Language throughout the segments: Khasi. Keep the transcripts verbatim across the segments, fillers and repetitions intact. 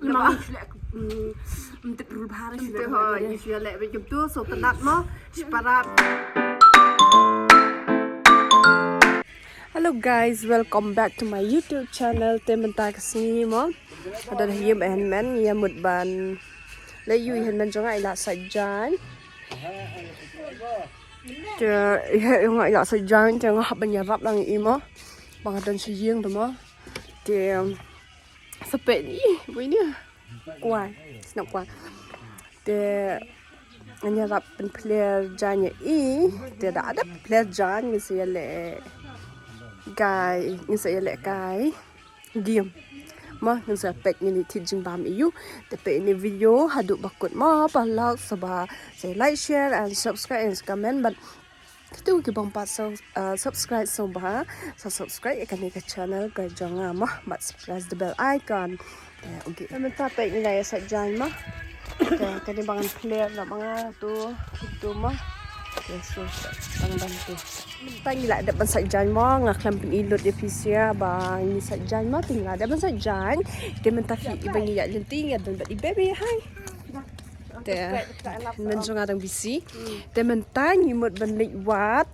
Namar ngi shu leh, mm, ym tip rul bha, ngi shu leh, ngi shu leh bad kumtu, so tynnat mo, shipara. Hello guys, welcome back to my YouTube channel. Te mynta ka sngi mo, hadien ha ïing ba hynmen, ïa mut ban leit ïa u hynmen jong nga i la sait jaiñ. Te ïa, ïa nga i la sait jaiñ, te nga hap ban ïarap lang ïa i mo. Ba nga don sha ïing te mo. Te sa peit ni, bui ni. Kwai, snoh kwai. Te ngan ïarap pynphler jaiñ ïa i, te da dep pynphler jaiñ ngin sa ïaleh kai, ngin sa ïaleh kai game. Mo, ngin sa peit ngin ïa thied jingbam ïa u. Te peit ïa ine i video haduh ba kut mo, paralok, sngewbha sa like, share and subscribe and comment bad kito kiba ym pat sub-, uh, subscribe sngewbha sa subscribe ïa kane ka channel ka jong nga mo, bad press the bell icon. Eh, okay. Mynta peit ngi la ïa sait jaiñ mo. Te kane ba ngan phler na ma nga tu, tu mo. Okay, so tang ban tu. Mynta ngi la dep ban sait jaiñ mo, nga khlem pyni lut ïa phi sha ba ngi sait jaiñ mo, te ngi la dep ban sait jaiñ. Te mynta phi, iba ngi ïaid lynti nga don bad i baby, hi. Te hynmen jong nga dang busy. Te mynta ngi mut ban leit wad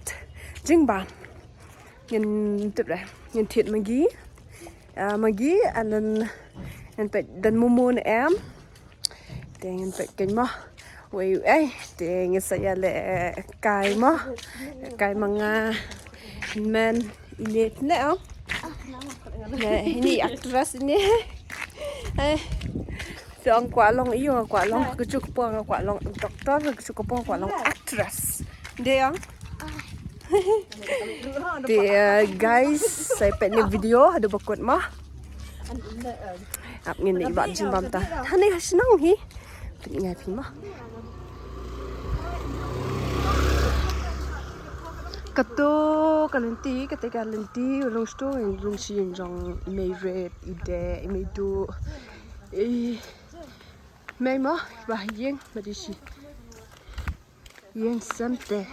jingbam. Ngin tip re, ngin thied Maggi. Ah, Maggi, and then ngin peit don momo ne em. Te ngin peit keiñ mo. Wei, wei, te ngin sa ïaleh kai mo. Kai ma nga, hynmen, ine ne o. Ne, ine actress ine. Eh. Te ong kwah long ïa u, kwah long, ka ju ka pong kwah long doctor, ka ju ka pong kwah long actress. Dei ong. Te, uh, guys, sa peit ïa ine i video haduh ba kut mo. Ap ngin ïa wad jingbam ta. Hangne ha shnong hi. Peit ngai phi mo. Kato ka lynti, kata ka lynti, rung stu, rung shi jong i mei ret, i de, i mei du. I mei mo, ba ïing, ba di shi. Ïing sem te.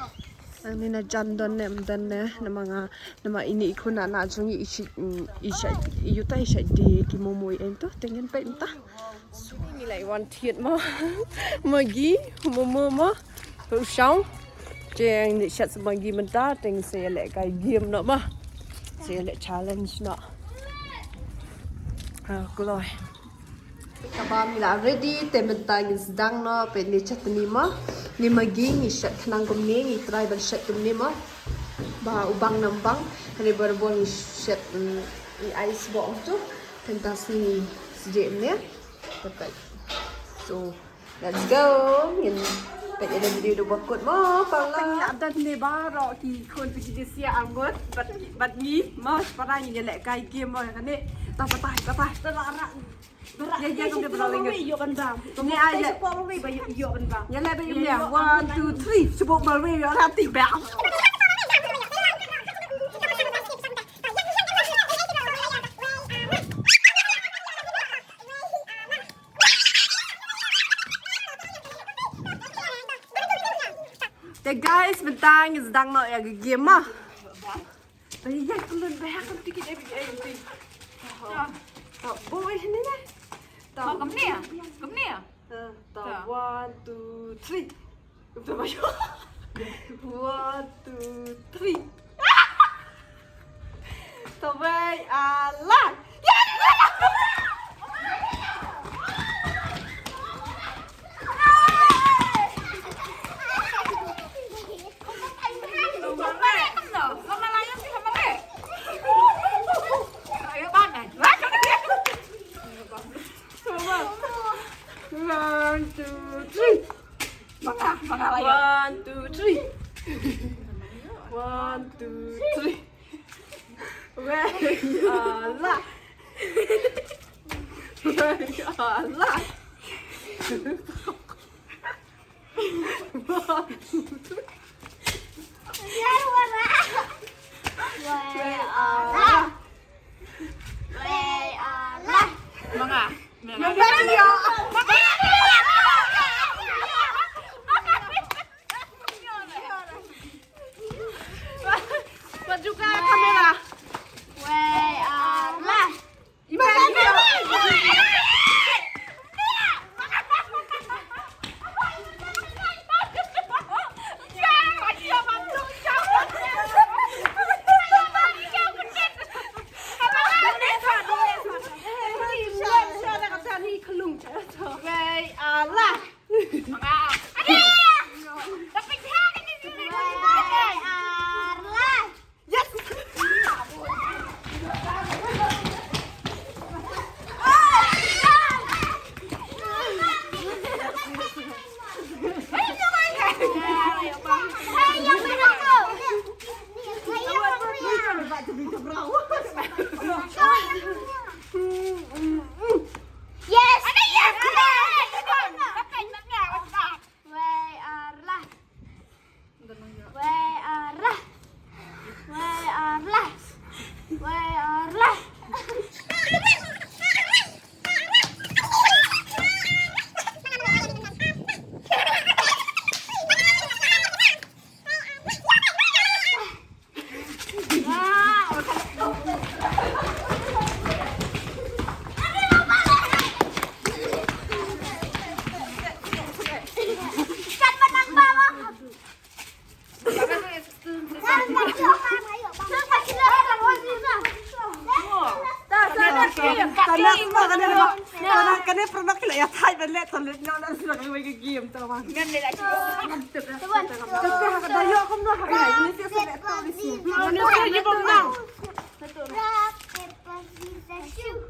Ang ni na jan don ne, ym don ne, namar nga, namar ine i khun na jong i shi, i shi, i uta i shi de ki momo i ento, te ngin peit mynta. So, ngi la wan thied mo. Maggi, momo mo. Peit u shong. Te ngi shet Maggi mynta, te ngi sa ïaleh kai game noh mo. Sa ïaleh challenge noh. Ah, kloi. Kaba ngi la ready, te mynta ngin sdang noh, peit ine i chutney mo. Ine i Maggi ngi shet khnang kumne, ngi try ban shet kumne mo. Ba u bang nam bang, hynrei barabor ngi shet, mm, i ice bong tu. Te mynta sngi sdang ne. Te peit. So, let's go. Ngin peit ïa ine i video haduh ba kut mo, paralok. Ngi la dep ne baroh ki khun phi ki dei sha arngut, bad, bad ngi mo, para ngi ïaleh kai game mo, kane. Ta patai, patai. Ïa, ïa, kumne ba la lynget. Ïa, ïa. Ïa, leh ba ïa, ïa. One, two, three. Sebut ba ïa, ïa, nanti ba. Te guys, mynta ngi sdang noh ïa ka game mo. Ba ïa ka lun ba ha kam tikit ai ai ai. Ta. Ta boy ni ne. Ta. Ma kam ni ah. Kam ni ah. Ta, ta. One, two, three. Ta ba ïa. One, two, three. Ta bai ala. One, two, three. One, two, three. One, two, three. Wei ala. Wei ala. Wei ala. Wei ala. Manga. Manga. Maju ka kamera. Wei ala. Imagine. Kane, kane product ki la ïa thait ban leh, to leh, no, no, no, no, game to, bang. Ngam leh lah. Ka da ïoh kumno ha ka, ini sih select to, ini sih. Ini sih ni bom nang. Rock, paper, scissors, shoot.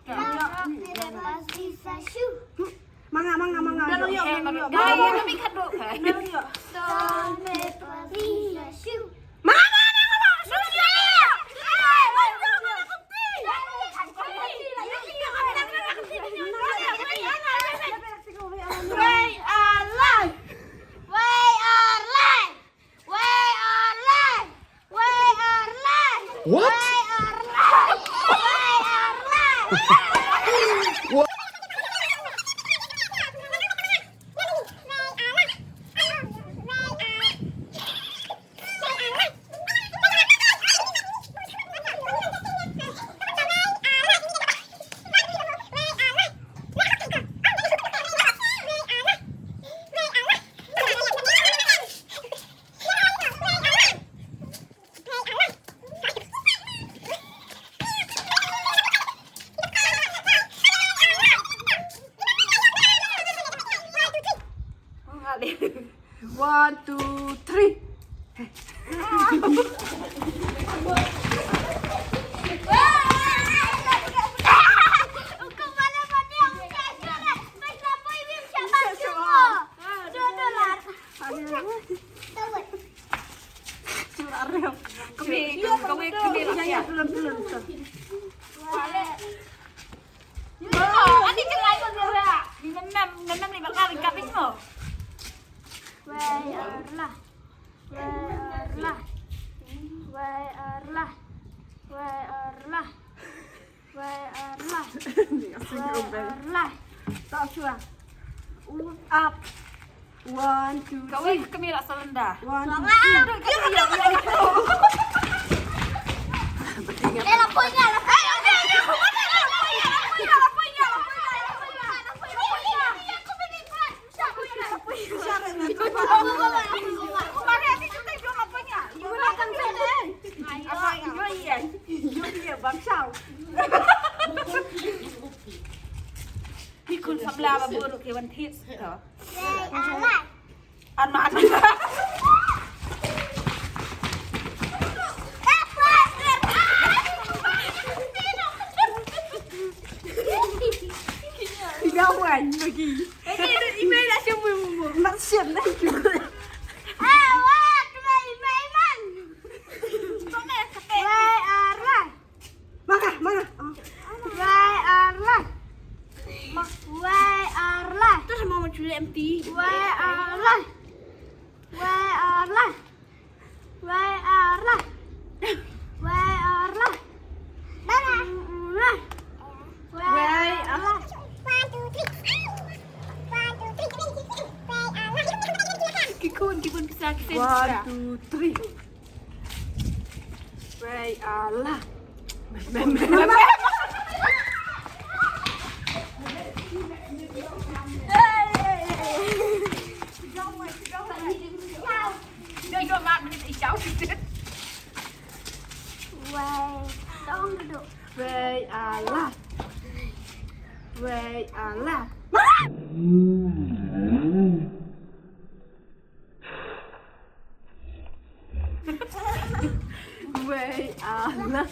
Rock, paper, scissors, shoot. Manga, manga, manga. Dah ïoh, dah ïoh. Dah ïoh, kami kat dok. Dah ïoh. Stone, paper, scissors, shoot. Manga, manga, manga. We are live! We are live! We are live! What? We are live! We are live! What? One, two, three. Kami, kami, kami, kami. Ani chelai ko dia. Ngam, ngam, ngam ni bakal kapis mo. Wei arla. Wei arla. Wei arla. Wei arla. Wei arla. Wei arla. Tak suah. Up. One, two, three. Kawei kami lah salenda. One, two, three. Eh, lapor nya, lapor nya. Hi khun samla ba bun ruh ki wan thied to. An ma an. Ki da wan lagi. Ina ina ina shem mu mu. Mat shem na ki. Ah, wa, kena ina iman. Wei arla. Manga, manga. Wei arla. Wei arla. Terus mau menculi M T. Wei arla. Wei arla. Wei arla. Wei arla. Manga. Wei arla. One, two, three. One, two, three. Wei arla. Ki khun, ki khun pisa, ki sen pisa. One, two, three. Wei arla. Wei arla. Wei arla. Wei arla.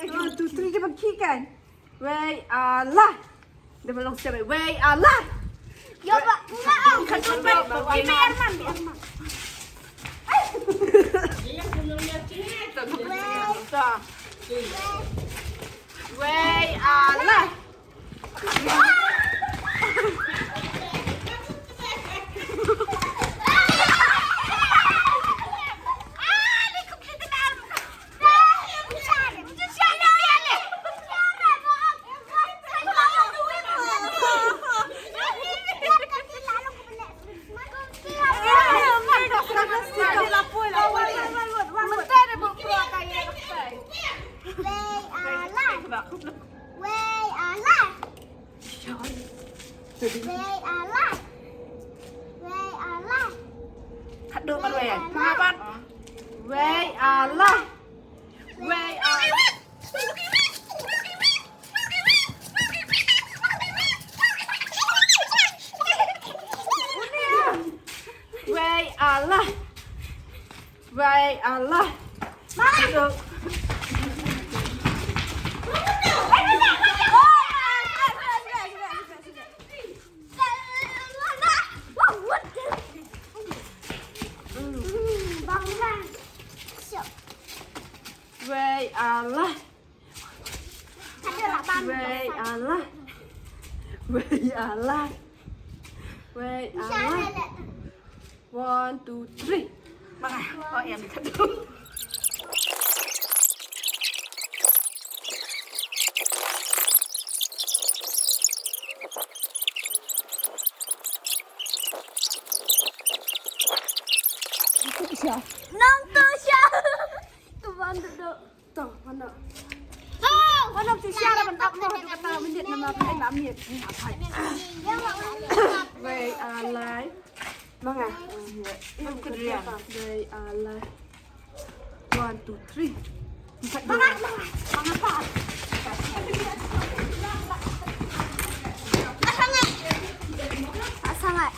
One, two, three, jump, kick, kan? Wei arla. Dah belum siap. Wei arla. Ya, Pak. Enggak, ah. Kan sudah. Ini Arman, Arman. Wei arla. Wei Allah. Wei Allah. Khadduh marwei. Mahabat. Wei Allah. Wei Allah. Wei Allah. Wei Allah. Masuk. Wei Allah. Wei Allah. Wei Allah. Wei Allah. One, two, three. Manga. Oh, yang dekat tu. Nang tu siapa? Tu bantu tu. To, mano? Mano tu siapa? Ban ap noh, tu kata minit nama, eh, nak minit. Wei, ah, lai. Manga. Wei, ah, lai. One, two, three. Manga, manga, manga, pa. Asangat. Asangat.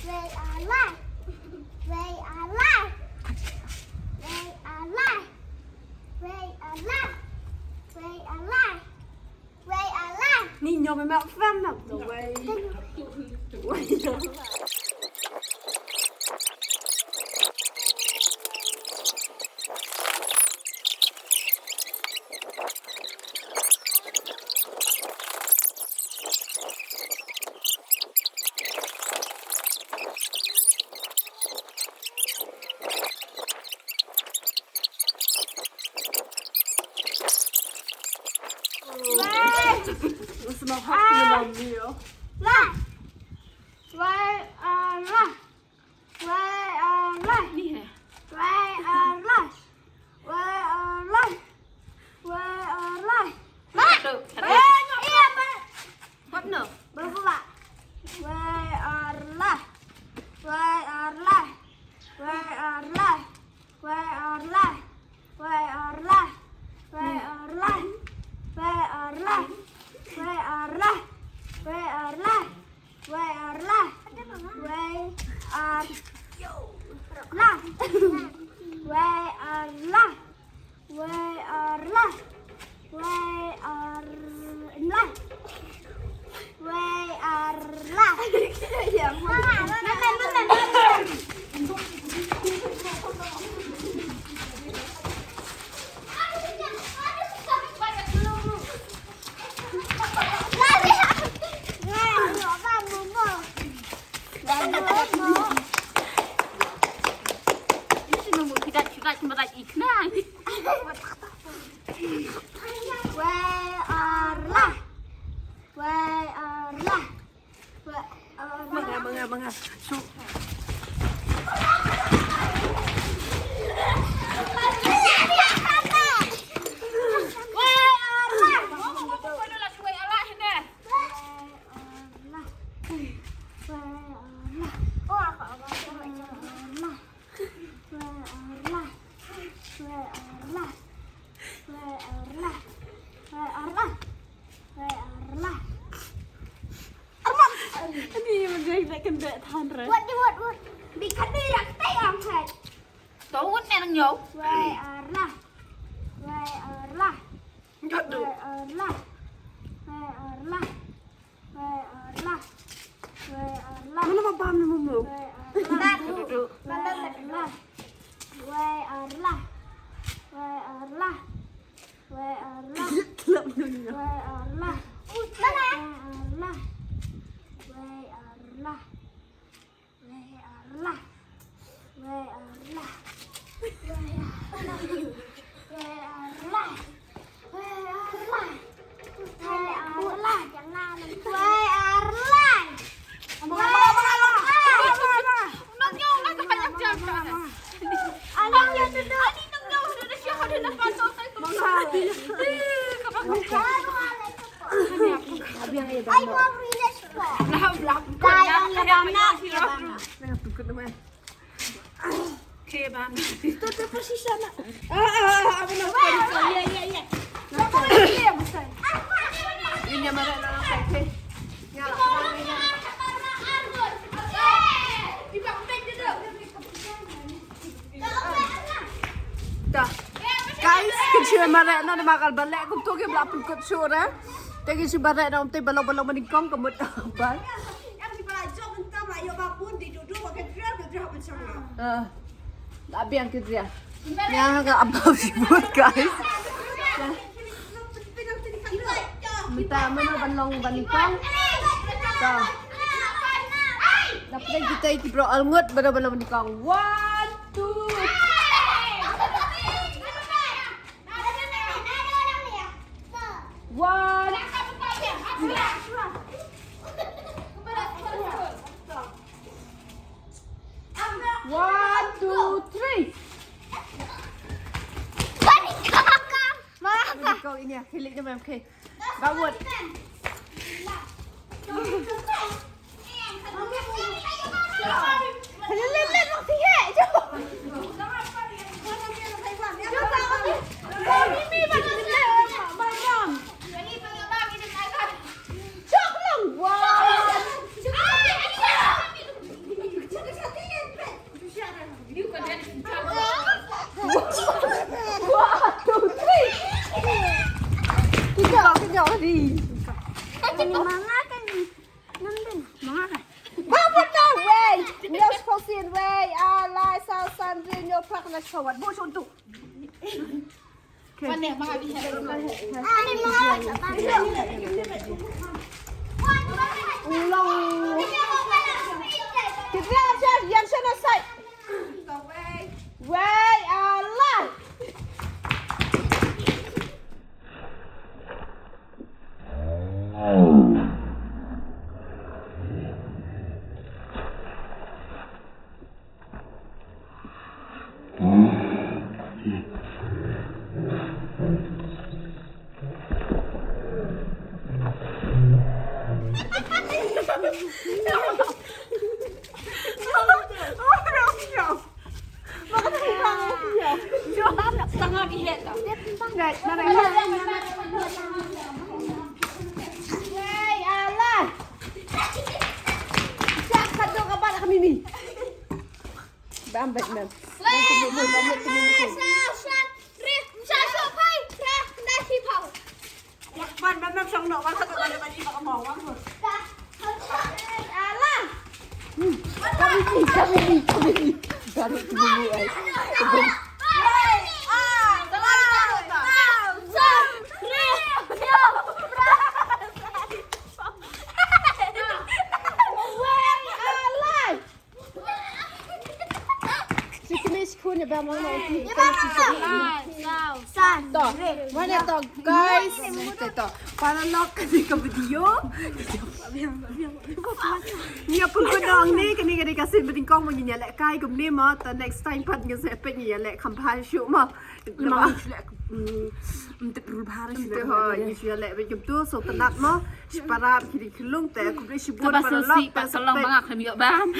Wei Allah. Wei Allah. Wei Allah. Wei Allah. Wei Allah. Wei Allah. Ni nyom ma fam na. Wei. Wei. Wei. What's my hot meal? La. Wei, ah, la. Wei, ah, la. Ni hai. Wei, ah, la. Wei, ah, la. Wei, ah, la. Ma. Tu, satu. Wei, iya, ma. Hot no. Berapa, Pak? Wei, ah, la. Wei, ah, la. Wei, ah, la. Wei, ah, la. Wei, ah, la. Wei, ah, la. Wei, ah, la. Wei, ah, la. Wei, ah, la. Wei, ar, la. Wei, ar, la. Wei, ar, la. Wei, ar, la. Wei, ar, la. Wei, ar, la. Ya, mama, mama, mama, mama. Wei, ar, la. Wei, ar, la. Manga, manga, manga. Su. Arman. Ani, man dei da kan da than re. Wat di, wat, wat. Bi kan dei rak tai am hai. To wat ne nang yo. Wei, ar, la. Wei, ar, la. Enggak tu. Wei, ar, la. Wei, ar, la. Wei, ar, la. Wei, ar, la. Mana ma bam ni mumu? Wei, ar, la. Duduk. Wei, ar, la. Wei, ar, la. Wei, ar, la. Wei, ar, la. Kelab dunia. Wei, ar, la. Wei, ar, la. Wei, ar, la. Wei, ar, la. Wei, ar, la. Wei, ar, la. Wei, ar, la. Wei, ar, la. Wei, ar, la. Wei, ar, la. Wei, ar, la. Nang yo, nang ka panyang jam ka. Ani yo tu tu. Ani nang yo tu tu siapa tu nak patut tu. Okay, bam. Tu, tu, posisi sana. Ah, ah, ah, ah, benar. Sorry, sorry. Yeah, yeah, yeah. Ini yang mana nak pakai? Ya. Da. Guys, kin shu mareh na, namar ka ba leh kumto ki ba la pynkut shuh re. Te kin shu mareh na, um te ba long ba long ba nyngkong ka mut ban. Ah. La biang ki dria. Ïa ka above shibun, guys. Mynta mano ban long ba nyngkong. To. Da pdeng kita ki bro alngut, mano ban long ba nyngkong. One, two. One. One, two, three. Balik kau ini ya, kilik dia main, okay. Bawut. One, two, three. Kejap, kejap, Adi. Kan ni manga kan ni. Nang kan? Manga kan? Babat na, wei. Nyos fosin, wei. Alai, sa, san, rin, nyo, pak, na, sawat. Bo, shon, tu. Long. Kita aja yang sana sai. Wei, alah. Bam, bam, bam. Ban, ban, ban, shong no, ban, ban, ban, ban, ban, ban, ban, ban. Alah. Kami ni, kami ni, kami ni. Baru tu dulu, ai. Alah. Sikni sikun ya ba mo na. San. To. Mana to, guys? To. Para lok ka ni ka video. Ni apa kau dong ni? Kani kani kasih betingkong mo ngi leh kai kum ni mo. To next time pat ngi sepet ngi leh kham bha shu mo. Ym tip rul bha. Ym tip ho, ngi shu leh bad kumtu, so tynat mo. Shi para ki ri ki lung te, kumne shibun para lok te, sa long bangak hem yok bam.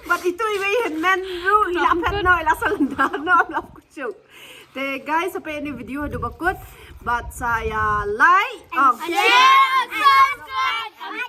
Bad itu iwei hynmen ruh, i la phet no, i la salendar no, la kuchuk. Te guys, sampai ini video haduh ba kut. Bad sa ïa like, oh, share, subscribe.